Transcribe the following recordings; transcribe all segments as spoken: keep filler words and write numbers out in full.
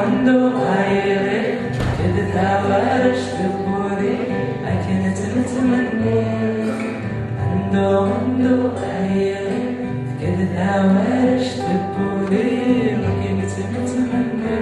Ando ayɣi, d tawarect tewwuri akken tt-nettmenni. Ando, ando ayɣi, d tawarect tewwuri akken tt-nettmenni.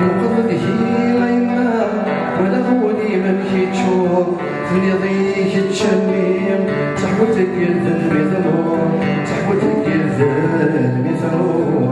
Nqeḍ deg-i a yemma, walaɣ ul-im amek yeččur, tenniḍ-iyi kečč a mmi, d taḥbult deg ilden mi tṛuḥ, d taḥbult deg ilden mi tṛuḥ.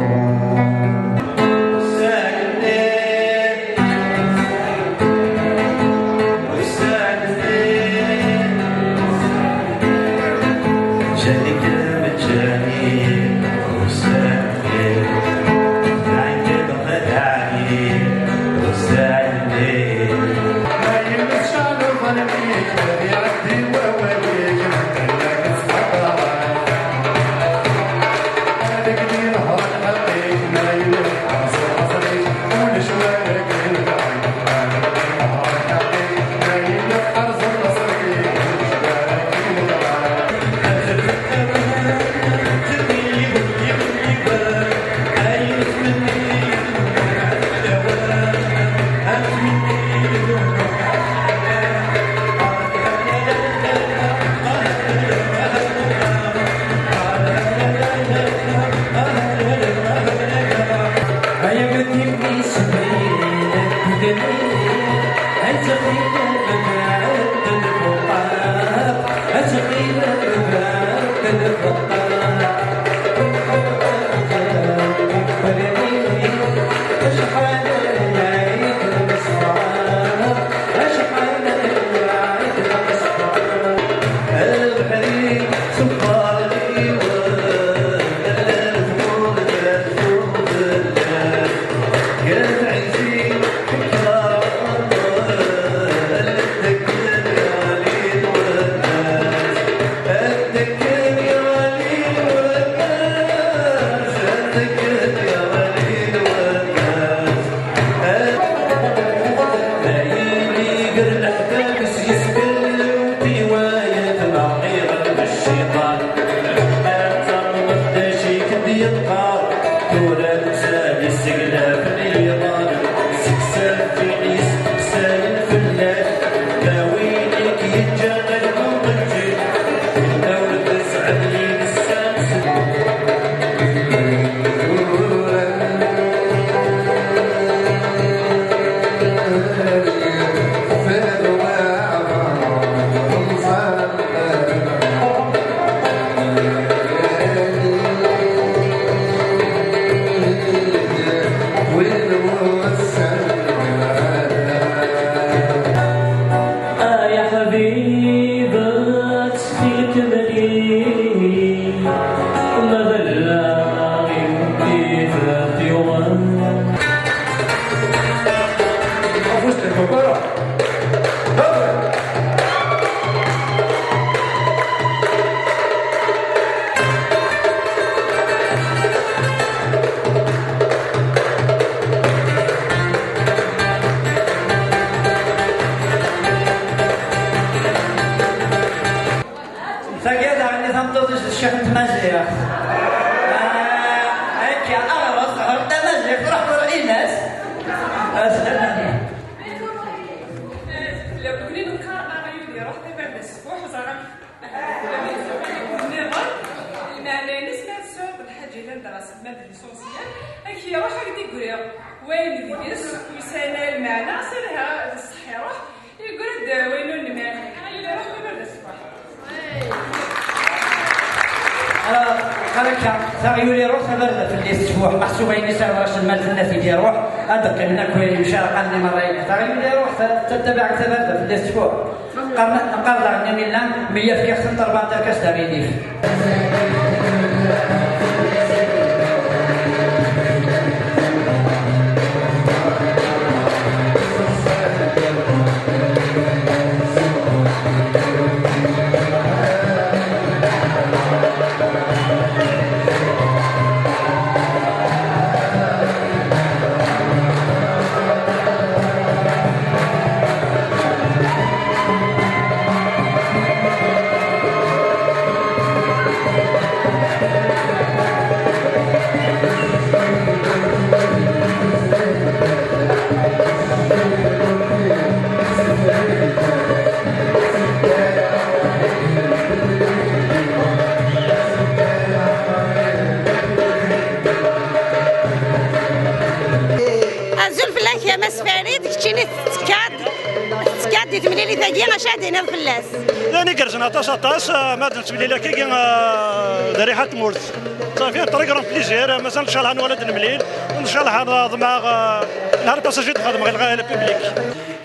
آه يا حبيبة، تسقيك مني، ما بلا غير كيف تيوم. Ah, akka, aɣref ɣer tamaziɣt, ruḥ ur ɛin-as. Aslan. Lewkni neqqar aɣyul iruḥ tabarda sfuḥ, ẓer amek. Lmeɛna-ines ma tsuɣ d lḥaǧa yellan d raselmal d l'essentiel, ad k-iruḥ ad k-d-igri wayen deg-s ur yesɛi ara lmeɛna, s lha d ṣṣeḥ iruḥ, yeggra-d wayen ur nemɛin. Aɣyul iruḥ tabarda sfuḥ. Ara, ara akka, taɣyul iruḥ, tabarda fell-as tfuḥ. Meḥsub ayen yesɛa raselmal tenna-t-id iruḥ, ad d-qqimen akk yemcarqanen i merra. Taɣyul iruḥ, ta-, tattabaɛen tabarda fell-as tfuḥ. Qqaren, qqar daɣen imi llan, mi yaf kixsen ṭerban tarkast d aɣilif. Azul fell-ak a Mass Farid, keččini tettekkaḍ, tettekkaḍ di temlilit-agi, acu ad d-tiniḍ fell-as? D ayen igerrzen aṭas, aṭas, ah, ma d nettemlil akkagi, ah, d rriḥa n tmurt. Safi, très grand plaisir, ah, mazal ncallah nwala ad nemlil, ncallah ad ḍemɛeɣ, ah, lhar passage i d-xedmeɣ i lɣa-, le public.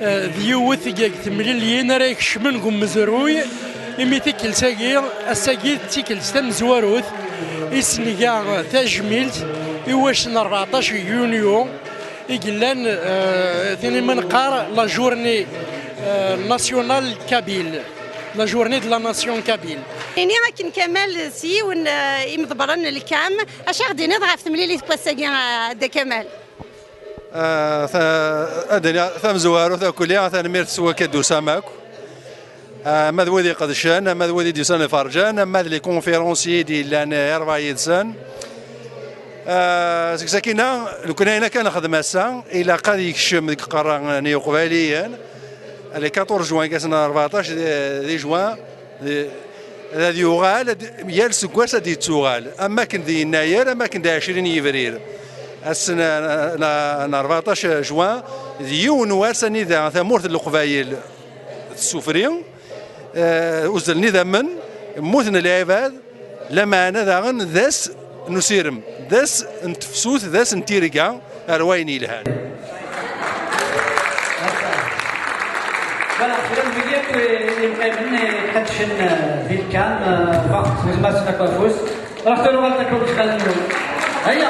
Ah, d yiwet deg temliliyin ara ikecmen deg umezruy, imi tikkelt-agi, ass-agi d tikkelt tamezwarut i s-nga tajmilt i wass n rbeɛṭac yunyu, i yellan, eh, tin i ma neqqar la journée, eh, nationale kabyle, la journée de la nation kabyle. Ini akken Kamal s yiwen, eh, imḍebbren n lkam, acu aɣ-d-tiniḍ ɣef temlilit n wass-agi, eh, a Dda Kamal? Eh, ta-, ad d-iniɣ tamezwarut akk-, tanemmirt s wakka d-tusam akk. Ama d wid iqedcen, ama d wid i d-yusan iferǧen, ama d les conférenciers i d-yellan, eh, i rebɛa yid-sen. Ah, seg sakkin-a, lukan ayen akka nexdem ass-a, ilaq ad yekcem deg iqerra n Yiqbayliyen. Le quatorze juin, ass n rbeɛṭac di, di juin, di, ad yuɣal, ad, yal seggas ad yettuɣal. Am akken di yennayer, am akken di ɛecrin yebrir. Ass n, n, n rbeɛṭac juin, d yiwen wass anida tamurt n Leqbayel tessufri, eh, uzzlen idammen, mmuten lɛibad, lameɛna daɣen d ass n usirem, d ass n tefsut, d ass n tirga ar wayen yelhan. Voilà, kra n wigi akk i, i yeqqimen, i iqeddcen, eh, di lkam, eh, lweqt, wezmasen akk afus. Ruḥ tura uɣal takka deg xalti-nwen. Aya!